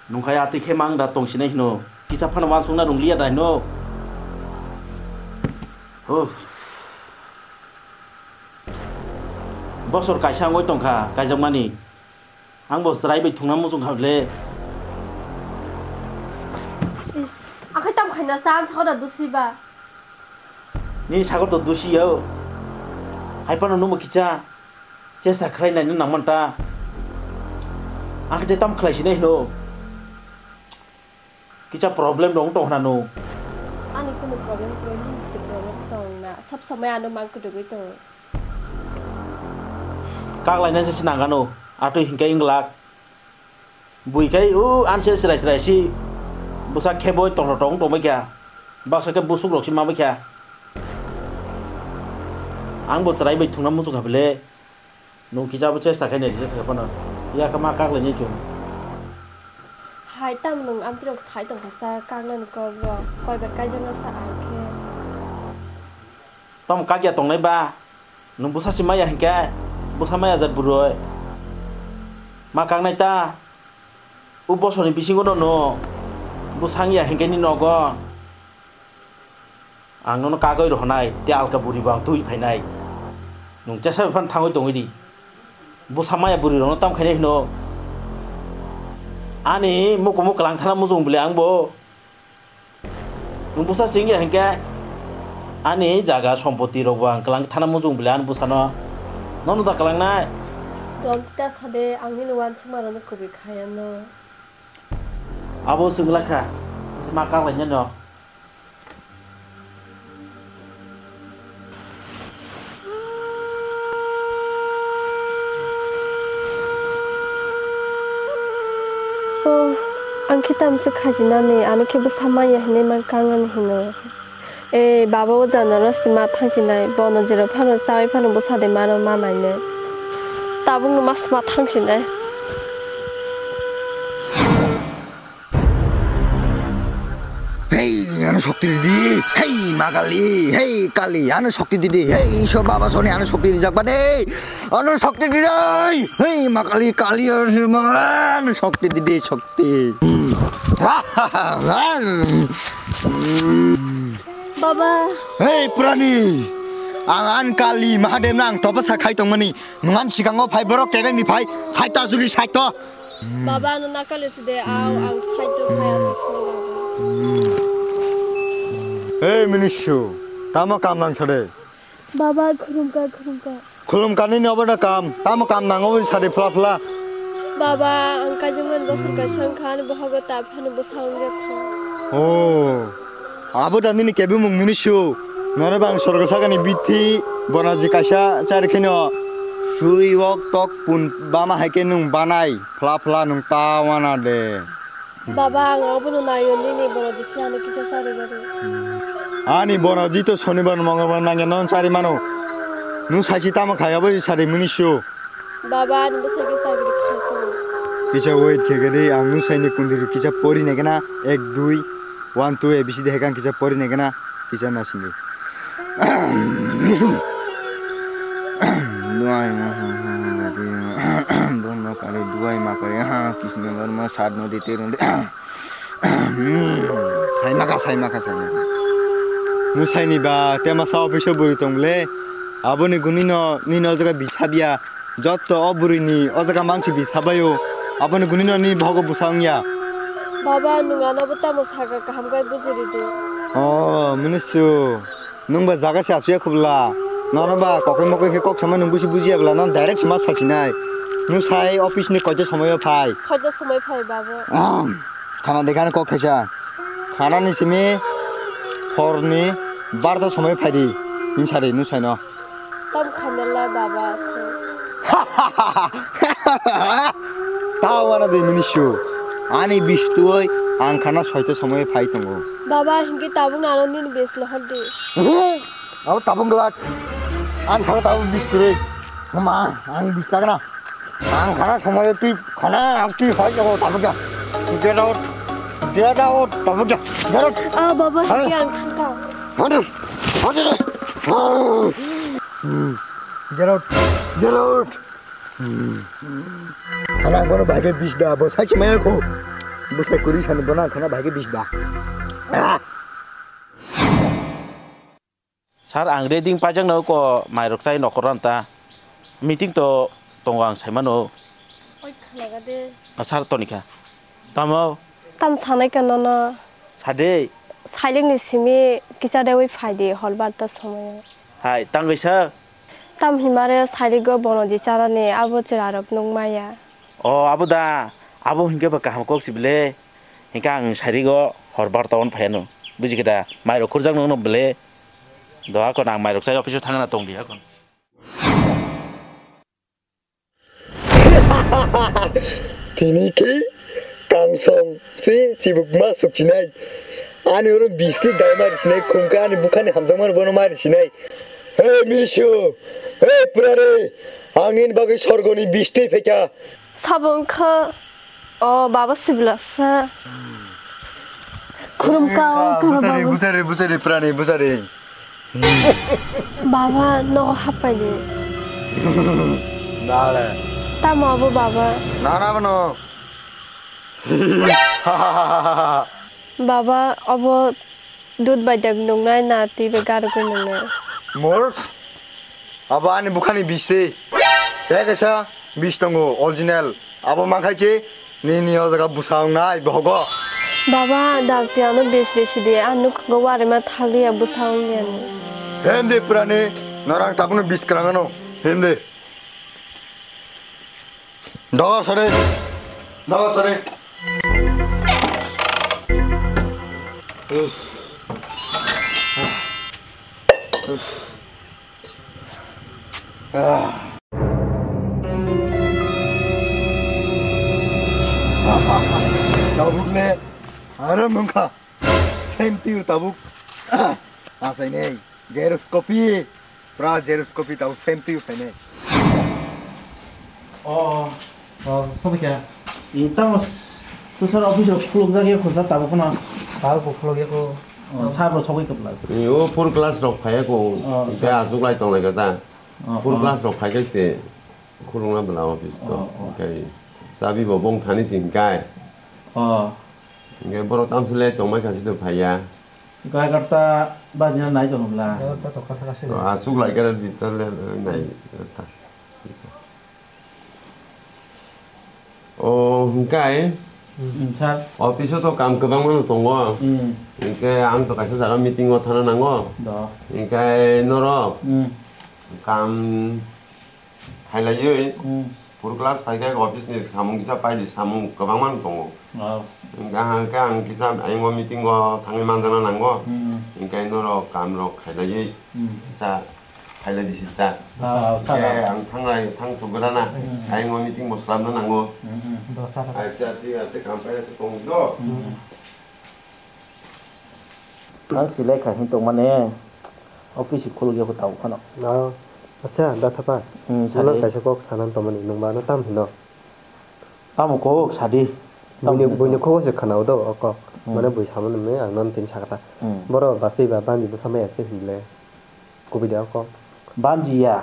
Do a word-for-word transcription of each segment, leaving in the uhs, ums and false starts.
Nungkhai atwi khe mang da tong sinai hino. Kisa phano uansukna rung liya da hino. Huh. Bosor kaisa wngwi tongkha, kaijakmani. Ang bo chwrai bai thungna muchung kha le. Is, akhai tam khaina sa, ang sakha da dusi ba. Nini sakha to dusi yo. Hai phano nungbo kisa chesta khlai naina nangman ta. Ang khe tam khlai sinai hino. Kisa problem rok tong khna no. Ani kuno problem kwrwi, nini se problem tong na. Sab samai ano mang kwdwgwi tong. Kak laina se sinang ano. Atwi hinkai inglak. Bui kai u anse srai srai si. Busa kheboi tong tong tong bai kha. Baksa khe busuk rok si ma bai kha. Ang bo chwrai bai thungna muchung kha bile. Nung kisa bo chesta khai nai, chesta khai phano. Ya khe ma kak lai ni chung. Hai tam nung amtwi rok sai tong kha sa, kak nani kok rok. Koi bar kai jang sa ang khe. Tam kak ya tong nai ba. Nung busa si maya hinkhe. Busa maya jat buroi. Ma kak nai ta. U bosor ni bisingo no no. Busa wng ya hinkhe ni nogo. Ang nono kagoi rohonai, tei alka buri bo ang twi phainai. Nwng chesa bai phano thangwi tongwi di. Bwsa maya bwrwi rokno tam khainai hino. Ani mukumu kwlang thana muchung bwle ang bo. Nwng bwsa chwng ya hinkhe ani jaga sompoti rok bo ang kwlang thana muchung bwle ani bwsano. Nono da kwlangnai. Dom ta sade ang nini uansukma rokno kwrwi khaya no. Abo chwng lakha. Ma kak lainai no. Oh, ang khe tamsa khajinani, ano khe bwsa manya hinwi man kangnani hino. Ei, baba o janaro sima thangsinai, bono jero phano chawi phano bwsa de mano ma nainai. Tabukno ma sima thangsinai. Hei, ano shokti didi. Hei, ma Kali. Hei, Kali, ano shokti didi. Hei, Iswar Baba Soni, ano shokti dijak ba de. Ano shokti didi. Hei, ma Kali, Kali, ano shokti didi, shokti. Hmm. Baba. Hei, Purani. Ang an Kali Mahadev nang topa sakhai tongmani. Nungan sikango phai borok kebeng ni phai. Saita juri saito. Baba, ano nakale side, aw, ang side o phai, ang side o. Hey, Minishu, tamo kam nang sade? Baba, khulumkha, khulumkha. Khulumkha nini obo da kam, tamo kam nang obo sade phla phla. Baba, ang kaijakmani bosor kaisa wngkha, ani bohogo ta phano bwsa wngya kho. Oh. Abo da nini kebimung Minishu. Nono bang sorgo sakani bithi bono je kaisa chari kheno sui wok tok pun bama hai khe nung banai phla phla nung ta wana de. Baba, ang abono naio nini bono je si ano kisa chari gari. Ani bono ji to sonibar mongolbar nangya non chari mano. Nung saisi tamo khai abo sari Minishu. Baba, ani bwsai khe chakri khlai tongo. Kisa wait khe khe di, ang nung saini kundiri kisa pori nai khe na, ek, dui, one, two, A B C D hai khe ang kisa pori nai khe na, kisa na sindi. Duai ma, Brahma kari, duai ma kari, ha, Krishna dharma, sad nodi, terun de. Hmm, saimaka, saimaka, saimaka. Nwng saini ba, tema sa office o bwrwi tong le. Aboni guni no, nini o jaga bisa biya. Jotto o bwrwi ni o jaga mansi bisa bayo. Aboni guni no nini bohogo bwsa wngya. Baba, nwng ano bo tamo saka kaham khe bujiri di. Oh, Minishu. Nwng ba jaga se asuya khubla. Nono ba kokoi mokoi khe kok sama nwng busi bujiya bla, nono direct sama sasinai. Nwng sai office ni koito somoyo phai? Soito somoi phai, babu. Ahm, khana dekha kok thaisa. Khana ni simi hor ni barta somoyo phai di. Hini sari nwng saino. Tam khanela baba so. Ta wana de Minishu. Ani bistui ang khana soito somoyo phai tongo. Baba, hinke tabuk nano nini bes lohor di. Abo tabuk glak. Ang saka tabuk bis kwrwi. Ma, ang bis chakna. Ang khana somoyo twi khana ang twi hoi jago tabuk ja. Get out. Get out. Tabuk ja. Get out. Ah, baba, hinke ang thangka. Handu. Handu. Get out. Get out. Hmm. Nang bono bahai khe bis da, bo sai se maya kho. Bo sai kuri sani bono ang khana bahai khe bis da. Ah! Sir, ang reading paijak no ko mai rok chai nokhor ram ta. Meeting to tongo ang sai mano. Oi khnaga de. Ah, sir toni kha. Tamo? Tam sanai ka nono. Sade. Sailik ni simi kisa dewi phai di hol bar ta somoyo. Hai, tang kaisa. Tam himare sailik go bono di charani abo chwra rok nung maya. O, abo da. Abo hinkhe ba kaham kok si bile. Hinkhe ang sairik o hor bar ta on phai ano. Buji khe da. Mai rok khurjak nung no bile. Do akon ang mai rok chai office o thangna tong di akon. Tini khe kangsong se chibukma sukchinai. Ani oro bisi dai mari sinai, khungka ani bukhani hamjakmani bono mari sinai. Hey Mirisio, hey Purare, ang nini bagwi sorgoni bistwi phaikha. Sabo wngkha, o baba siblasa. Khulumkha, wngkha, wngkha, bujari, baba. Bujari, bujari, Purani, bujari. Baba, nogo happai di. Nale. Tamo abo baba? Nana bono. Baba, obo dud bai dak nungnai na twi bai gargwi nungnai? Murkh. Abo ani bukhani bisi. Tei kaisa bis tongo, original. Abo mankhai se nini o jaga bwsa wngnai bohogo. Baba, dakti ano bis risi di, ang nukgo warima thaliya bwsa wngyani. Hem de Purani, norang tabukno bis kwrang ano. Hem de. Doga sare. Doga sare. Uff. Uff. Ah. Tabuk le, aro mungkha. Same to you, tabuk. Ah, asai nei. Xerox copy. Pra Xerox copy tabuk same to you, phainai. Oh. Oh, sobo kya? Tamo, tusar office rok khuluk jak ya khusa tabuk khuna. Tabuk khuluk ya ko. Oh, sabo sogwi kwplak. Yo, full class rok phai ya ko. Oh, sir. Asuk lai tong lai ka ta. Oh, full class rok phai kai se khulungna bwla office to. Oh, oh. Kai chabi bo bong thani sing kai. Oh. Hingke borok tamsile tongbai kha sito phaiya. Egarota bajina nai tongo bwla. Egarota tokha saka sini. Ah, chuklai khe di tole nai. O, hingkai. Hmm, sir. Office o to kam kwbangma no tongo. Hmm. Hingke ang to kaisa jaga meeting o thana nango. Do. Hingkai norok. Hmm. Kam Khailaiwi, hmm, full class phai khe office ni samung kisa paidi, samung kwbangma no tongo. Oh. Hingkhe ang khe ang kisa ayang o meeting o thangwi manjana nango. Hmm. Hingkhe norok kam rok khailaiwi, hmm, kisa khailai di sita. Ah, ah, hingkhe sir. Ang thanglai thang sugrana, hmm, ayang o meeting bo swlamna nango. Hmm, hmm. Dosa. Acha, acha, acha, kam paida se tong do. Hmm. Ang silai kha hin tongmani, office khuluk ya tabuk phano. Ah, acha, da thapa. Hmm, sadi. Ulo kaisa kok sanan tongmani, nung ba ano tam hino? Tamo kok sadi. Buini, buini kok se khana do o kok. Hmm. Mane bui samani me ang non tin sakta. Hmm. Boro basui ba bandi bwsa mai ase hinle. Kubui da o kok. Banji ya.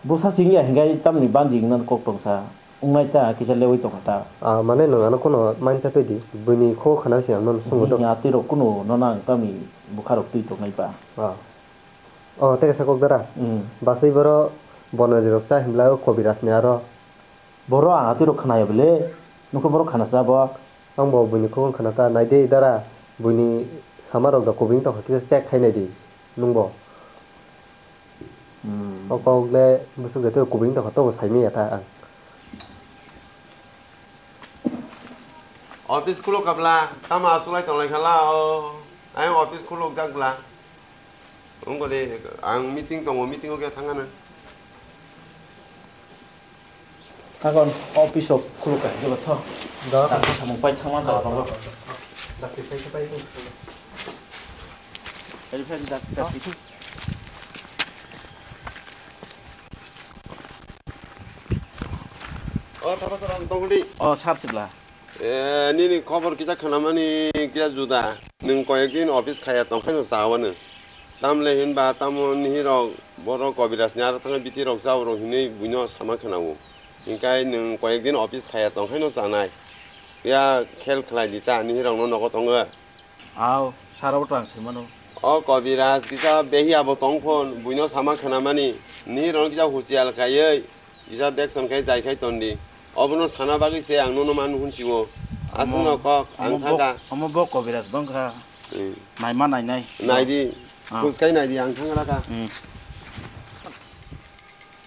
Bwsa sing ya hingai tamni banji wngna kok tongsa. Wngnai ta, kisa lewi tongkha ta. Ah, mane nwng ano kono mind ta twi di. Buini kho khana se ang nono swngo do. Bini atwi rok kuno nono ang tamni bwkha rok twi tongnai ba. Ah. Oh, tei kaisa kok dara. Hmm. Basui boro bono rok cha himla o Kobiraj ni aro. Boro ang atwi rok khna ya bele. Nokho boro khana cha bo. Ang bo buini kho khna ta nai de dara. Buini sama rok da kubui tongkha kisa check khai nai di. Nung bo. Hmm. O kok le bwswk de tei kubui tongkha, tobo saimanya ta ang. Office khuluk kabla, tamo asulai tonglai khala o. Ayang office khuluk jak bla. Wngkha de, ang meeting tongo, meeting o khe thangana. Kakon office o khuluk kha, jolo tho. Da. Dakti samung pai thangma jala tongo. Dakti pai khe pai. Eri pai dak, dakti thu. O, thapa thapa ang tongdi. O, sir sibla. E, nini khobor kisa khnamani kisa juda. Nwng koyek din office khaya tongkhaino chawano. Tamle hinba tamo nihirok borok Kobiraj ni aro thangwi bithi rok chao rok hinwi buino sama khwnao. Hinkhe nwng koyek din office khaya tong haino chanai. Ya khel khlai di ta, nihirokno nogo tongo. Aw, sara bo tang se mano. O Kobiraj, kisa behi abo tong phon, buino sama khnamani. Nihirokno kisa husial khaiwi, kisa dekson khai jai khai ton di. Obono sana bagwi se ang nono man hun siwo. Aswkno kok, ang thangkha. Omo bo Kobiraj bangkha. Hmm. Naima nainai. Naidi. Ah. Khuskai naidi, ang thang raka. Hmm.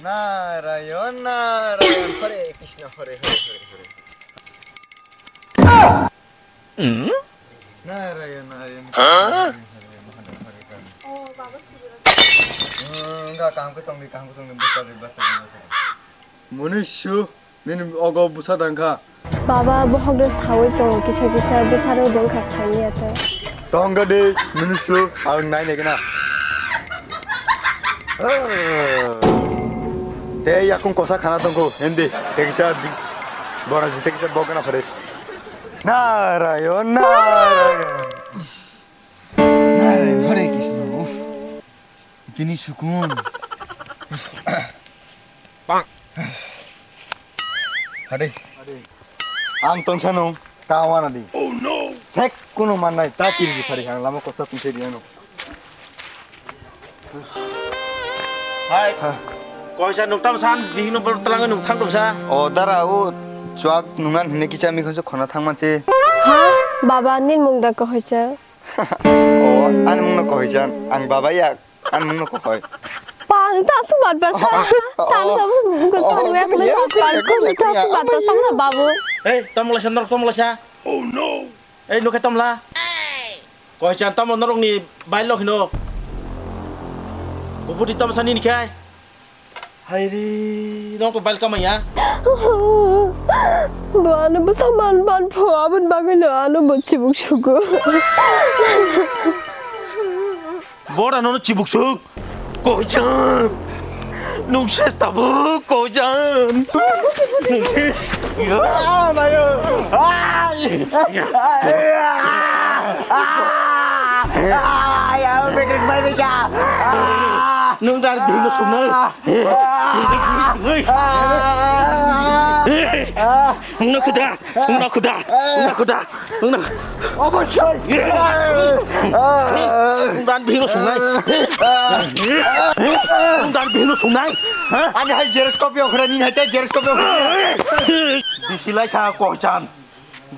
Narayon, Narayon, Hare Krishna, Hare Hare, Hare Hare. Narayon, Narayon. Huh? Hmm, enggak, kaham ke tong di, kaham ke tong di, besar di, besar di, besar di. Manusia. Nini ogo bwsa dangkha. Baba, bohok rok sawi tongo, kisa kisa bwsa rok dengkha saniya tei. Tongga de, minusu, ang nai nai gana. Tei yakung kosa khana tongkho, hindi, tei kisa bi-, boraji tei kisa bok gana phare. Narayon, Narayon. Narayon, Hare Krishna. Uff. Tini sukun. Hadi. Ang tongsa nung ta wana di. Oh no. Sek kuno mannai ta kiri di phari ang lama kosa tungse di ano. Hai. Ha. Koisa nung tam san bihing no telang nung thang tongsa. O dara o chuak nungan hine kicha mi khonsa khona thang manse. Ha? Baba nin mung da koisa. O ani mung no koisa ang baba ya. Ang nungno kokoi. Pang ta su bat bar sa. Tang ta bu ko sa we ko ta pang ko ta su bat bar sa na babu. Ei, tamo laisa, norok tamo laisa. Oh no. Ei, nukai tamla. Koi chan tamo norok ni bail lok hino. Bubudi tamo sani ni khai. Hai ri, norok to bail kamai ya. Bo ano bo saman ban pho abon bagwi no ano bo chibuk sugo. Bora nono chibuk suk. Kojan. Nung ses tabuk kojan. Nung ses. Ah, mayo. Ai. Ah, ya, bekrik bai beka. Ah. Nung dar bingo sumnai. Nung dar bingo sumnai. Ah. Nung kuda. Wngna khuda, wngna khuda, wngna. Obossoi. Wngdan bihingno songnai. Wngdan bihingno songnai. Ha? Ani hai xerox copy okhra, nini hai tei xerox copy okhra. Bisi lai kha kohchan.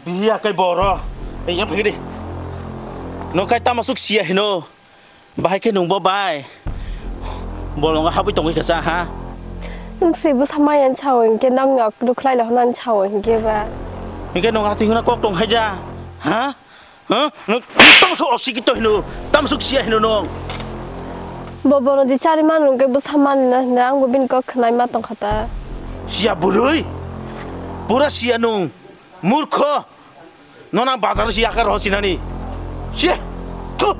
Bihi akai boro. Ei, yang phai di. No kai tama suk sia hino. Bahai khe nungbo bai bolongo habwi tongwi kasa ha. Nwng se bwsa maya sao hinkhe nokni okduk khlai le hwnani sao hinkhe ba. Hinkhe nwng hati hwnna kok tong khaija ha? Ha? Nwng tamsuk osiki to hino, tamsuk sia hino nwng. Bo bono di chari manu hinkhe bwsa mani na hwnwi angbo bini kok khwnai ma tong kha ta. Sia bwrwi? Pura sia nwng. Murkho! Nono ang bazar o si yakar roho sinani. Sia! Thu!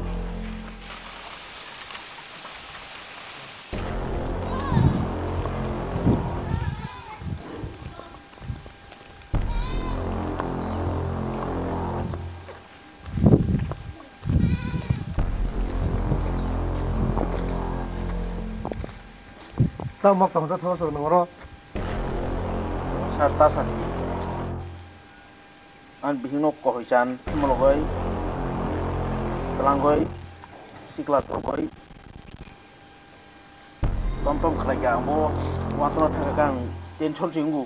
Tamo tongsa thoso nangro. Sar ta sasi. Ang bihingno kohoi chan mulogoi, twlangoi, sikla tongoi, tom tom khlai kha, ang bo uansukna thangkha khe ang tension se wngo.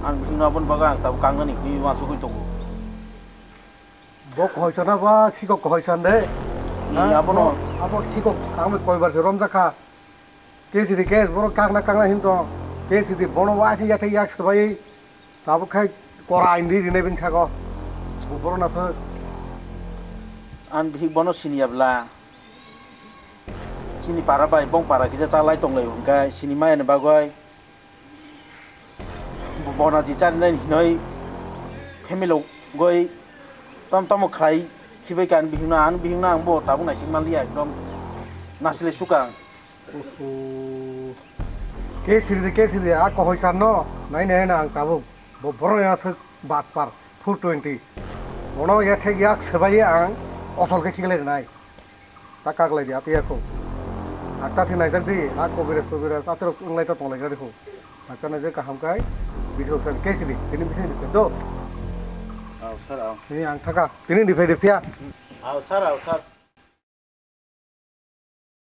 Ang bihingno aboni bagwi ang tabuk kangnani hwnwi uansugwi tongo. Bo kohoi sana ba sikok kohoi san de? Ni abono. Abo sikok ang bai koibar se romjak kha. Kesiri kes, borok kakna kakna hin tong. Kesiri bono waisa yathai yak swbai. Tabuk khai kora indi rinai bini sako. Bo borok naso. Ang bihik bono siniya bla. Chini para bai bong para kisa chalai tonglai hwnkhai sini maya ni bagwi. Bo bona di chari nai hinoi family goi tam tamo khai khibai kan bihingno ang bihingno ang bo tabuk naising manliya ekdom nasle sukang. Oho. Ke siri de, ke siri de, a kohoi sanno, nai nai na ang tabuk. Bo borok ya sek bat par, four twenty. Bono ya thek yak sebai ang, osol ke chiklai nai. Ta kaklai di, apiya ko. Doctor se naijak di, a Kobiraj Tobiraj, atorok wng lai ta tong lai jak di ho. Doctor naijak kaham khai, bisi rok sani case di, tini bising di do. Aw, sir, aw. Tini ang thaka, tini di phai di phiya. Aw, sir, aw, sir.